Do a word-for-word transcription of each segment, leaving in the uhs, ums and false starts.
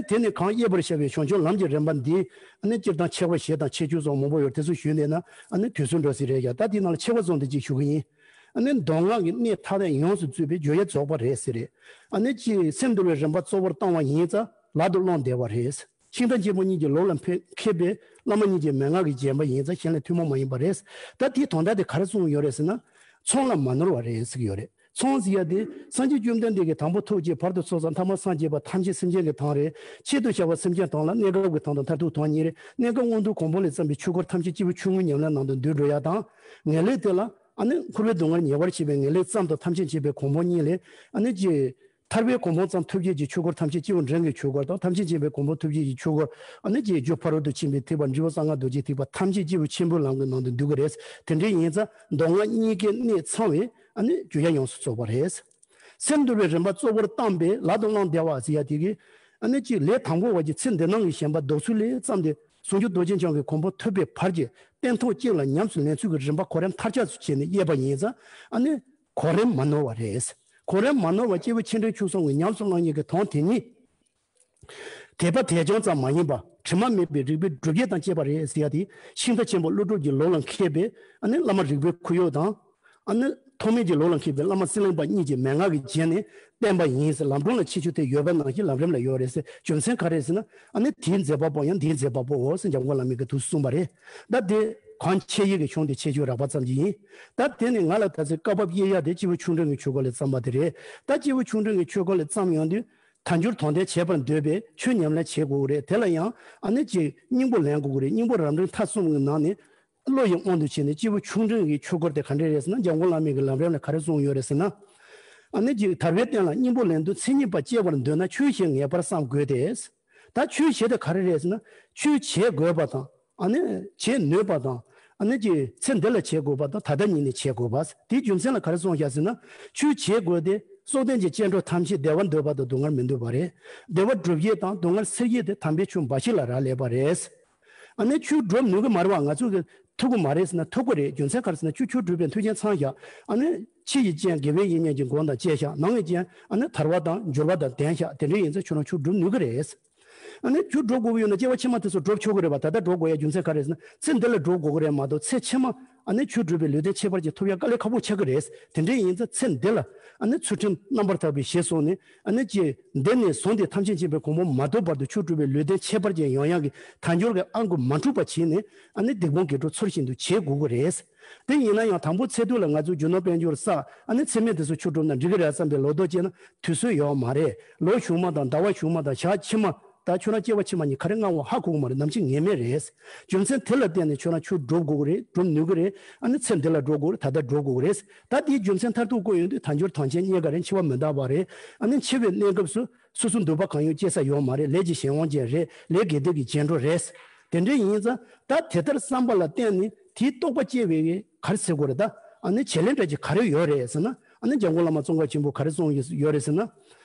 དེ་ནས་གང་དབྱེ་བར་བྱ་བའི་བྱང་ཆུབ་ལམ་གྱི་རིམ་པ་འདི་ཨ་ནི་སྤྱིར་བཏང་ཆེ་བ་བཞི་དང་ཆེ་ཆུང་སོགས་མང་པོ་ཡོད། དེ་ཚོ་ཞུས་ནས་ན་ཨ་ནི་དུས་ཚོད་འགྲོ་སྲིད་རེད་ཀྱང་། ད་དེའི་ནང་ལ་ཆེ་བ་ཙམ་དེ་གཅིག་ཞུ་གི་ཡིན། ཨ་ནི་མདོ་སྔགས་ཀྱི་གནད་མཐའ་དག་ཡོངས་སུ་བཙུད་པའི་བརྗོད་བྱ་རྫོགས་པ་རེད་ཟེར་རེད། ཨ་ནི་གཅིག་སེམས་འདུལ་བའི་རིམ་པ་གཙོ་བོར་བཏང་བ་ཡིན་ཙང་ལག་ཏུ་བླངས་བདེ་བ་རེད། ཤིང་རྟ་ཆེན་པོ་གཉིས་ཀྱི་ལོ་ལ་ཕེ་མཁས་པའི་བླ་མ་གཉིས་ཀྱི་མན་ངག་གིས་བརྒྱན་པ་ཡིན་ཙང་གཞན་ལས་ཐུན་མོང་མ་ཡིན་པ་རེད། ད་དེའི་དོན་དག་དེ་ག་རེ་གསུངས་ཡོད་རེད་ཟེར་ན། ཚོང་ལ་མ་ནོར་བ་རེད་ཟེར་གྱི་ཡོད་རེད། ཚོང་ཟེར་ཡ་དེ་སངས་རྒྱས་བཅོམ་ལྡན་འདས་ཀྱིས་དང་པོ་ཐུགས་བསྐྱེད། བར་དུ་ཚོགས་བསགས། ཐ་མར་སངས་རྒྱས་པ། ཐམས་ཅད་སེམས་ཅན་གྱི་དོན་རེད། ཆེད་དུ་བྱ་བ་སེམས་ཅན་དོན་ལ། གནས་སྐབས་ཀྱི་དོན་དང་མཐར་ཐུག་དོན་གཉིས་རེད། གནས་སྐབས་མངོན་མཐོ་གོང་འཕེལ་ལ་བརྩམས་པའི་ཆོས་འཁོར་ཐམས་ཅད་སྐྱེས་བུ་ཆུང་ངུའི་ཉམས་ལེན་ནང་དུ་འདུས་འགྲོ་ཡ་དང་། ངེས་ལེགས་དེ་ལ་ཨ་ནི་འཁོར་བའི་སྡུག་བསྔལ་ཉེ་བར་བྱེད་པའི་ངེས་ལེགས་ཙམ་དང་ཐམས་ཅད་མཁྱེན་པའི་གོ་འཕང་གཉིས་ལས་ཨ་ནི་ཅི། ཐར་པའི་གོ་འཕང་ཙམ་ཐོབ་བྱེད་ཀྱི་ཆོས་འཁོར་ཐམས་ཅད་སྐྱེས་བུ་འབྲིང་གི་ཆོས་འཁོར་དང་། ཐམས་ཅད་མཁྱེན་པའི་གོ་འཕང་ཐོབ་བྱེད་ཀྱི་ཆོས་འཁོར་ཨ་ནི་ཅི། རྒྱུ་ཕ་རོལ་ཏུ་ཕྱིན་པའི་ཐེག་པ། འབྲས་བུ་གསང་སྔགས་རྡོ་རྗེ་ཐེག་པ། ཐམས་ཅད་སྐྱེས་བུ་ཆེན་པོའི་ལམ་གྱི་ནང་དུ་འདུས་ཀྱི་རེད། དེ་འདྲའི་ཡིན་ཙང་མདོ་སྔགས་གཉིས་ཀའི་གནད་ཚང་བའི་ཨ་ནི་བརྗོད་བྱ་ཡོངས་སུ་རྫོགས་པ་རེད། སེམས་འདུལ་བའི་རིམ་པ་གཙོ་བོར་བཏང་བའི་ལག་ཏུ་བླངས་བདེ་བ་ཟེར་ཡ་དེ་གིས་ཨ་ནི་ཅི། ལས་དང་པོ་བ་གྱི་ཚེ་འདི་སྣང་གི་ཞེན་པ་ལྡོག་ཚུལ་ལས་བརྩམས་ཏེ། ཟུང་འཇུག་རྡོ་རྗེ་འཆང་གི་གོ་འཕང་ཐོབ་པའི་བར་གྱི་སྟན་ཐོག་གཅིག་ལ་ཉམས་སུ་ལེན་ཚུལ་གྱི་རིམ་པ་གོ་རིམ་མཐར་ཆགས་སུ་བྱས་ནས་དབྱེ་བ་ཡིན་ཙང་ཨ་ནི་གོ་རིམ་མ་ནོར་བ་རེད། གོ་རིམ་མ་ནོར་བ་སྐྱེས་བུ་ཆེ་འབྲིང་ཆུང་གསུམ་གྱི་ཉམས་སུ་བླང་ནུས་ཀྱི་དོན་དེ་ཉིད། དད་པ་དད་བྱུང་ཙམ་མ་ཡིན་པར་དྲི་མ་མེད་པའི་རིག་པའི་སྒྲུབ་བྱེད་དང་བཅས་པ་རེད་ཟེར་ཡ་དེ། ཤིང་རྟ་ཆེན་པོ་ཀླུ་སྒྲུབ་ཀྱི་ལུགས་ལ་མཁས་པའི་ཨ་ནི་བླ་མ་རིག་པའི་ཁོར་ཡུག་དང་། ཨ་ནི་ཐོགས་མེད་ཀྱི་ལུགས་ལ་མཁས་པའི་བླ་མ་གསེར་གླིང་པ་གཉིས་ཀྱི་མན་ངག་གིས་བརྒྱན་ནས་བསྟན་པ་ཡིན་ཟེར། ལམ་སྒྲོན་ལ་ཁྱད་ཆོས་དེ་ཡོད་པ་ནང་བཞིན་ལམ་རིམ་ལ་ཡོད་རེད་ཟེར། རྒྱུ་མཚན་ག་རེ་ཟེར་ན། ཨ་ནི་དེའི་མཛད་པ་པོ་ཡང་འདིའི་མཛད་པ་པོའོ་ཟེར་འཇམ་མགོན་བླ་མའི་གི་དུས་གསུངས་པ་རེད། ད་དེ་གང་ཆེ་ཡི་གི་གཞུང་དེ་ཁྱད་ཆོས་རགས་པ་ཙམ་གྱིས་ཡིན། ད་དེ་ནི་ང་ལ་ད་ཚེ་བཀའ་བབས་དབྱེ་ཡ་དེ་སྐྱེས་བུ་ཆུང་འབྲིང་གི་ཆོས་སྐོར་ལ་བརྩམས་པ་དེ་རེད། ད་སྐྱེས་བུ་ཆུང་འབྲིང་གི་ཆོས་སྐོར་ལ་བརྩམས་ཡོང་དུས། དལ་འབྱོར་དོན་ལྡན་བྱེད་པར་འདོད་པས་ཆོས་ཉམས་ལེན་བྱེད་དགོས་ཀྱི་རེད། དེ་ལ་ཡང་ཨ་ནི་ཅིག་སྙིང་པོ་ལེན་དགོས་ཀྱི་རེད། སྙིང་པོ་རབ་འབྲིང་ཐ་གསུམ་གྱི་ནང་ནས་བློ་ཡི་དབང་དུ་བྱས་ནས་སྐྱེས་བུ་ཆུང་འབྲིང་གི་ཆོས་སྐོར་དེ་ག་འདྲ་རེད་ཟེར་ན། འཇམ་མགོན་བླ་མའི་གི་ལམ་རིམ་ལ་ག་རེ་གསུངས་ཡོད་རེད་ཟེར་ན། ཨ་ནི་ཅིག་དལ་བའི་རྟེན་ལ་སྙིང་པོ་ལེན་དུས། མཚན་ཉིད་པ་སྐྱེ་བར་འདོད་ན། ཆོས་བྱེད་ངེས་པར་བསམ་དགོས་ཏེ། ད་ཆོས་བྱེད་དེ་ག་རེ་རེད་ཟེར་ན། ཆོས་བྱེད་དགོས་པ་དང་། ཨ་ནི་བྱེད་ནུས་པ་དང་། ཨ་ནི་ཅིག་ཚེ་འདི་ལ་བྱེད་དགོས་པ་དང་། ད་ལྟ་ཉིད་ནས་བྱེད་དགོས་པ། དེའི་རྒྱུ་མཚན་ལ་ག་རེ་གསུངས་བཞག་ཟེར་ན། ཆོས་བྱེད་དགོས་ཏེ། སྲོག་ལྡན་གྱི་སྐྱེ་འགྲོ་ཐམས་ཅད་བདེ་བ་འདོད་པ་དང་སྡུག་བསྔལ་མི་འདོད་པ་རེད། བདེ་བ་སྒྲུབ་བྱེད་དང་སྡུག་བསྔལ་སེལ་བྱེད་དེ་དམ་པའི་ཆོས་འབའ་ཞིག་ལ་རག་ལས་པ་རེད། ཨ་ནི་ཆོས་སྒྲུབ་ནུས་ཀྱི་མ་རེད་བ། ང་ཚོ་གི་ཐུབ་ཀྱི་མ་རེད་ཟེར་ན་ཐུབ་ཀྱི་རེད། རྒྱུ་མཚན་ག་རེ་ཟེར་ན། ཁྱོད་ཆོས་སྒྲུབ་པའི་མཐུན་རྐྱེན་ཚང་བཞག་ཨ་ནི་ཕྱི་ཡི་རྐྱེན་དགེ་བའི་ཡིད་བརྙན་གྱི་སྒོ་དང་བཅས་བཞག་ནང་གི་རྐྱེན་ཨ་ནི་དལ་བ་དང་འབྱོར་བ་དང་ལྡན་བཞག་དེ་འདྲ་ཡིན་ཙང་ཁྱོད་རང་ཆོས་སྒྲུབ་ནུས་ཀྱི་རེད། ཨ་ནི་ཆོས་སྒྲུབ་དགོས་ཀྱི་ཡོད་ན་སྐྱེ་བ་ཕྱི་མ་དེ་ཚོ་སྒྲུབ་ཆོག་གི་རེད་བ། ད་ལྟ་སྒྲུབ་དགོས་ཡ་རྒྱུ་མཚན་ག་རེ་ཟེར་ན། ཚེ་འདི་ལ་སྒྲུབ་དགོས་ཀྱི་རེད་མ་གཏོགས་ཚེ་ཕྱི་མ་ཨ་ནི་ཆོས་སྒྲུབ་པའི་ལུས་རྟེན་ཁྱད་པར་ཅན་ཐོབ་ཡ་དཀའ་ལས་ཁག་པོ་ཆགས་ཀྱི་རེད། དེ་འདྲ་ཡིན་ཙང་ཚེ་འདི་ལ་ཨ་ནི་ཚུལ་ཁྲིམས་རྣམ་པར་དག་པའི་གཞི་བཟུང་ནས། ཨ་ནི་ཅི། འདི་ནས་བཟུང་སྟེ་ཐམས་ཅད་མཁྱེན་པའི་གོ་འཕང་མ་ཐོབ་བར་དུ་ཆོས་སྒྲུབ་པའི་ལུས་རྟེན་ཁྱད་པར་ཅན་ཡོང་ཡག་གི་དལ་འབྱོར་གྱི་ཨང་གི་མ་འཁྲུགས་པ་བྱས་ནས། ཨ་ནི་སྡིག་སྤོང་དགེ་སྒྲུབ་ཚུལ་བཞིན་དུ་བྱེད་དགོས་ཀྱི་རེད། དེ་ཡིན་ན་ཡང་དང་པོ་ཚེ་སྟོད་ལ་ང་ཚོས་རྒྱུ་ནོར་དཔལ་འབྱོར་བསགས། ཨ་ནི་ཚེ་སྨད་དེ་ཚོ་ཆོས་སྒྲུབ་ན་འགྲིག་གི་རེད་བསམ་པའི་ལོག་རྟོག་སྐྱེས་ན་དུས་ཚོད་ཡོད་མ་རེད། ལོ་གཞུག་མ་དང་ཟླ་བ་གཞུག་མ་དང་ཞག་ཕྱི་མ། ད་ཁྱོད་རང་སྐྱེ་བ་ཕྱི་མ་གཉིས་ག་རེ་མངའ་འོང་ཧ་གོ་གི་མ་རེད། ནམ་འཆི་ངེས་མེད་རེད། རྒྱུ་མཚན་དེ་ལ་བརྟེན་ནས་ཁྱོད་རང་ཆོས་སྒྲུབ་དགོས་ཀྱི་རེད། སྒྲུབ་ནུས་ཀྱི་རེད། ཨ་ནི་ཚེ་འདི་ལ་སྒྲུབ་དགོས་རེད། ད་ལྟ་སྒྲུབ་དགོས་ཀྱི་རེད། ད་དེའི་རྒྱུ་མཚན་མཐར་ཐུག་བཀོད་ཡོང་དུས་དལ་འབྱོར་དོན་ཆེན་རྙེད་དཀའ་རེད། འཆི་བ་མི་རྟག་པ་རེད། ཨ་ནི་འཆི་བའི་གནས་སྐབས་སུ་སོ་སོ་འདོད་པ་གང་ཡོད་སྐྱེ་ས་ཡོད་མ་རེད། ལས་ཀྱི་གཞན་དབང་ཅན་རེད། ལས་དགེ་སྡིག་གི་རྗེས་འགྲོ་རེད། དེ་འདྲ་ཡིན་ཙང་ད་དེ་ལྟར་བསམ་པ་ལ་བརྟེན་ནས་དེའི་རྟོགས་པ་སྐྱེ་བའི་ག་རེ་ཟེར་དགོས་རེད། ད་ཨ་ནི་བྱེད་ལས་འདྲ་ཅིག་ག་རེ་ཡོད་རེད་ཟེར་ན། ཨ་ནི་འཇམ་མགོན་བླ་མ་ཙོང་ཁ་ཆེན་པོས་ག་རེ་གསུངས་ཡོད་རེད་ཟེར་ན།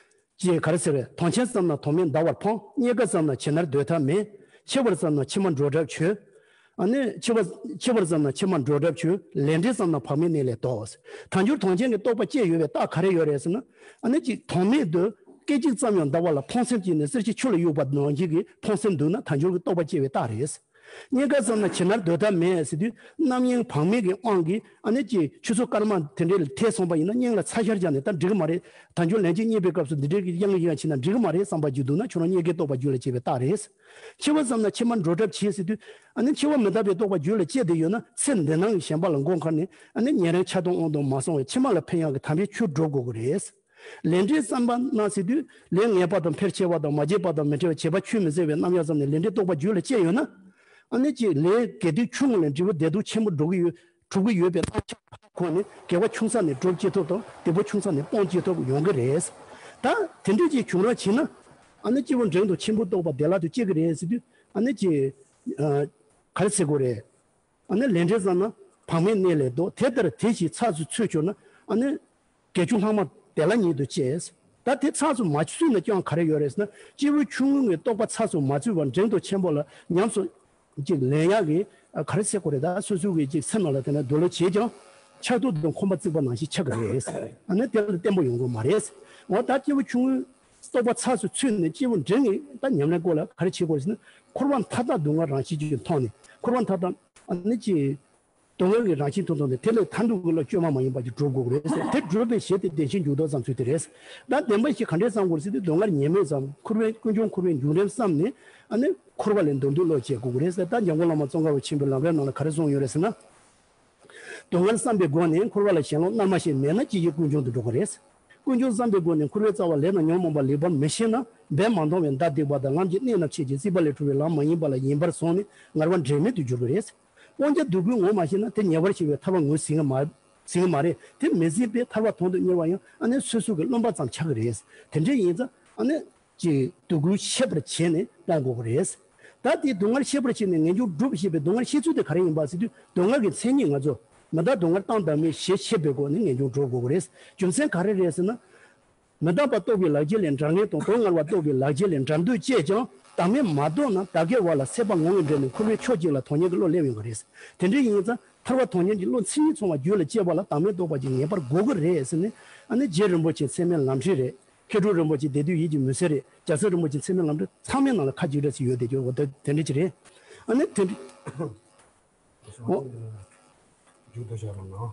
ཅེས་ག་རེ་ཟེར་བས། དོན་ཆེན་བསམ་ན་དོན་མེད་འདའ་བར་ཕངས། རྙེད་དཀའ་བསམ་ན་འཆི་ནར་སྡོད་ཐབས་མེད། འཆི་བར་བསམ་ན་ཕྱི་མ་འགྲོ་གྲབས་བྱོས། ཨ་ནི་འཆི་བ། འཆི་བར་བསམ་ན་ཕྱི་མ་འགྲོ་གྲབས་བྱོས། ལས་འབྲས་བསམ་ན་བག་མེད་གནས་ལས་ལྡོག། དལ་འབྱོར་དོན་ཆེན་གྱི་རྟོགས་པ་སྐྱེས་ཡོད་པའི་རྟགས་ག་རེ་ཡོད་རེད་ཟེར་ན། ཨ་ནི་གཅིག་དོན་མེད་དུ་སྐད་ཅིག་ཙམ་ཡང་འདའ་བ་ལ་ཕངས་སེམས་སྐྱེས་ནས་གསེར་གྱི་ཆུ་ལ་གཡུགས་པ་ནང་བཞིན་གྱི་ཕངས་སེམས་འདུག་ན་དལ་འབྱོར་གྱི་རྟོགས་པ་སྐྱེས་པའི་རྟགས་རེད། རྙེད་དཀའ་བསམ་ན་འཆི་ནར་སྡོད་ཐབས་མེད་ཟེར་དུས། རྣམ་གཡེང་བག་མེད་ཀྱི་དབང་གིས་ཨ་ནི་ཅིག་ཆུ་ཚོད་སྐར་མ་དེ་འདྲའི་ཐལ་སོང་པ་ཡིན་ན་སྙིང་ལ་ཚ་ཤར་བརྒྱབ་ནས་ད་འགྲིག་གི་མ་རེད། དལ་འབྱོར་ལན་གཅིག་རྙེད་པའི་སྐབས་སུ་འདི་འདྲའི་གི་དབྱངས་ཡངས་ཕྱིན་ན་འགྲིག་གི་མ་རེད་བསམ་པ་ཅིག་འདུག་ན་ཁྱོད་རང་རྙེད་དཀའི་རྟོགས་པ་རྒྱུད་ལ་སྐྱེས་པའི་རྟགས་རེད། འཆི་བ་བསམ་ན་ཕྱི་མ་འགྲོ་གྲབས་བྱེད་ཟེར་དུས། ཨ་ནི་འཆི་བ་མི་རྟག་པའི་རྟོགས་པ་རྒྱུད་ལ་སྐྱེས་བསྡད་ཡོད་ན་ཚེ་འདི་སྣང་གི་ཞེན་པ་ལ་མགོ་འཁོར་ནས་ཨ་ནི་ཉིན་རེའི་ཆགས་སྡང་དབང་དུ་མ་སོང་བའི་ཕྱི་མ་ལ་ཕན་ཡག་གི་དམ་པའི་ཆོས་སྒྲུབ་དགོས་ཀྱི་རེད། ལས་འབྲས་བསམ་པ་ན་ཟེར་དུས། ལས་ངན་པ་དང་ཕལ་ཆེ་བ་དང་མ་བྱས་པ་དང་མི་འཕྲད་པ། བྱས་པ་ཆོས་མི་ཟད་པའི་རྣམ་གཡེང་བསམ་ནས་ལས་འབྲས་རྟོགས་པ་རྒྱུད་ལ་སྐྱེས་ཡོད་ན། ཨ་ནི་ཅིག་ལས་དགེ་སྡིག་ཆུང་ངུ་ལས་འབྲས་བུ་བདེ་སྡུག་ཆེན་པོ་སྒྲུབ་ཀྱི་ཡོད། གྲུབ་ཀྱི་ཡོད་པའི་རྣམ་གཞག་ཁོ་ནི་དགེ་བ་ཆུང་ས་ནས་སྒྲུབ་བྱེད་ཐོབ་དང་སྡིག་པ་ཆུང་ས་ནས་སྤོང་བྱེད་ཐོབ་ཡོང་གི་རེད། ད་དེ་འདྲ་ཅིག་བྱུང་རོགས་བྱས་ན། ཨ་ནི་སྐྱེས་བུ་འབྲིང་དང་ཆེན་པོ་རྟོགས་པ་བདེ་བླག་ཏུ་སྐྱེ་གི་རེད་ཟེར་དུས། ཨ་ནི་ཅིག་ཨ། ག་རེ་ཟེར་དགོས་རེད། ཨ་ནི་ལས་འབྲས་བསམ་ན་བག་མེད་གནས་ལས་ལྡོག། དེ་ལྟར་དེ་བཞིན་ཚགས་སུ་ཚུད་གྱུར་ན། ཨ་ནི་དགེ་སྦྱོར་ལྷག་མ་བདེ་བླག་ཉིད་དུ་སྐྱེས། ད་དེ་ཚགས་སུ་མ་ཚུད་ན་ཀྱང་ག་རེ་ཡོད་རེད་ཟེར་ན། སྐྱེས་བུ་ཆུང་ངུའི་རྟོགས་པ་ཚགས་སུ་མ་ཚུད་པར་འབྲིང་དང་ཆེན་པོ་ལ་ཉམས་སུ་ཅིག་ལེན་ཡག་གི་ག་རེ་ཟེར་དགོས་རེད། ད་སོ་སོ་གི་ཅིག་སེམས་ནང་ལ་དེ་ནས་འདོད་བློ་བྱེད་ཀྱང་ཆགས་རྡུལ་དང་འཁོན་པ་བརྩིགས་པ་ནང་བཞིན་ཆགས་ཀྱི་རེད། ཨ་ནི་དེ་ལ་བརྟན་པོ་ཡོང་གི་མ་རེད། འོ་ད་སྐྱེས་བུ་ཆུང་ངུའི་ རྟོགས་པ་ཚགས་སུ་ཚུད་ནས་སྐྱེས་བུ་འབྲིང་གིས་ད་ཉམས་ལེན་སྐོར་ལ་ག་རེ་བྱེད་དགོས་ཟེར་ན། འཁོར་བ་མཐའ་དག་སྡུག་བསྔལ་རང་བཞིན་གྱིས་མཐོང་ནས། འཁོར་བ་མཐའ་དག་ཨ་ནི་ཅི། སྡུག་བསྔལ་གྱི་རང་བཞིན་མཐོང་ཐོག་ནས་དེ་ལས་ཐར་འདོད་ཀྱི་བློ་བཅོས་མ་མ་ཡིན་པ་ཅིག་སྒྲུབ་དགོས་ཀྱི་རེད་ཟེར། དེ་སྒྲུབ་པའི་གཞི་དེ་བདེན་ཞེན་འཇུག་ལྡོག་བསམ་ཚུལ་དེ་རེད། ད་བདེན་པ་བཞི་ག་འདྲས་བསམ་དགོས་ཟེར་དུས། སྡུག་བསྔལ་ཉེས་དམིགས་བསམ། འཁོར་བའི་ཀུན་འབྱུང་འཁོར་བའི་འབྱུང་རིམ་བསམ་ནས། ཨ་ནི་འཁོར་བ་ལས་འདོར་འདོད་བློ་སྐྱེ་དགོས་ཀྱི་རེད་ཟེར། ད་འཇམ་མགོན་བླ་མ་ཙོང་ཁ་པ་ཆེན་པོའི་ལམ་རིམ་ནང་ལ་ག་རེ་གསུངས་ཡོད་རེད་ཟེར་ན། སྡུག་བསྔལ་བསམ་པའི་སྒོ་ནས་འཁོར་བ་ལ་ཞེན་ལོག་མནར་མ་ཞིག་མེད་ན། ཅི་ཞིག་ཀུན་འབྱུང་དུ་འགྲོ་གི་རེད། ཀུན་འབྱུང་བསམ་པའི་སྒོ་ནས་འཁོར་བའི་རྩ་བ་ལས་དང་ཉོན་མོངས་པ་ལེགས་པར་མི་ཤེས་ན། འབེན་མ་འདོང་བའི་མདའ་སྡིག་པ་དང་། ལམ་གྱི་གནད་རྣམས་ཆོས་ཀྱི་སྲིད་པ་ལས་གྲོལ་བའི་ལམ་མ་ཡིན་པ་ལ་ཡིན་པར་བཟུང་ནས་ངལ་བ་འབྲས་མེད་དུ་འགྱུར་གྱི་རེད། དབང་ཆ་སྡུག་ཀུན་ངོ་མ་ཤེས་ན། དེ་ཉེ་བར་ཞི་བའི་ཐར་པ་ངོས་ཟིན་གྱི་མ་ཟིན་གྱི་མ་རེད། དེ་མི་ཟིན་པས་ཐར་པ་དོན་དུ་གཉེར་བ་ཡང་ཨ་ནི་སོ་སོ་གི་རློམ་པ་ཙམ་ཆགས་ཀྱི་རེད། དེ་འདྲ་ཡིན་ཙང་ཨ་ནི་ཅིག་སྡུག་ཀུན་ཤེས་པར་བྱས་ནས་སྤོང་དགོས་ཀྱི་རེད། ད་དེ་སྡུག་བསྔལ་ཤེས་པར་བྱས་ནས་ངེས་འབྱུང་སྒྲུབ་ཞེས་པའི་སྡུག་བསྔལ་ཤེས་ཚུལ་དེ་ག་རེ་ཡིན་པ་ཟེར་དུས། སྡུག་བསྔལ་གྱི་མཚན་ཉིད་ང་ཚོ་མི་རྟག་སྡུག་བསྔལ་བཏང་དང་མིན་ཞེས་ཤེས་པའི་སྒོ་ནས་ངེས་འབྱུང་སྒྲུབ་དགོས་ཀྱི་རེད། རྒྱུ་མཚན་ག་རེ་རེད་ཟེར་ན། མི་རྟག་པ་རྟོགས་པའི་ལག་རྗེས་ལས་འབྲལ་ངེས་དང་། སྡུག་བསྔལ་བ་རྟོགས་པའི་ལག་རྗེས་ལས་འབྲལ་འདོད་སྐྱེས་ཀྱང་། བདག་མེད་མ་རྟོགས་ན་བདག་གི་བར་ལ། སྲེད་པ་ངོ་བོས་འབྲེལ་ནས་འཁོར་བའི་ཕྱོགས་གཅིག་ལ་དོན་གཉེར་གྱི་བློ་སླེབས་ཡོང་གི་རེད། དེ་འདྲ་ཡིན་ཙང་ཐར་པ་དོན་གཉེར་གྱི་བློ་མཚན་ཉིད་མཚུངས་པ་རྒྱུད་ལ་སྐྱེས་པ་ལ་བདག་མེད་རྟོགས་པ་ཅིག་ངེས་པར་དགོས་ཀྱི་རེད་ཟེར་ནས། ཨ་ནི་རྗེ་རིན་པོ་ཆེའི་ཚད་མའི་ལམ་ཁྲིད་རེད། མཁས་གྲུབ་རིན་པོ་ཆེའི་བདེ་སྡུག་ཡིད་ཀྱི་མུན་སེལ་རེད། རྒྱལ་སྲས་རིན་པོ་ཆེའི་ཚད་མའི་ལམ་ཁྲིད་ཚང་མའི་ནང་ལ་ཁ་ཅིག་རེ་ཞིག་ཡོད་དེ། འོ་དེ་དེ་འདྲ་ཅིག་རེད། ཨ་ནི་དེ་འདྲ། འོ། མཇུག་བསྡུ་བྱ་རོགས་གནང་།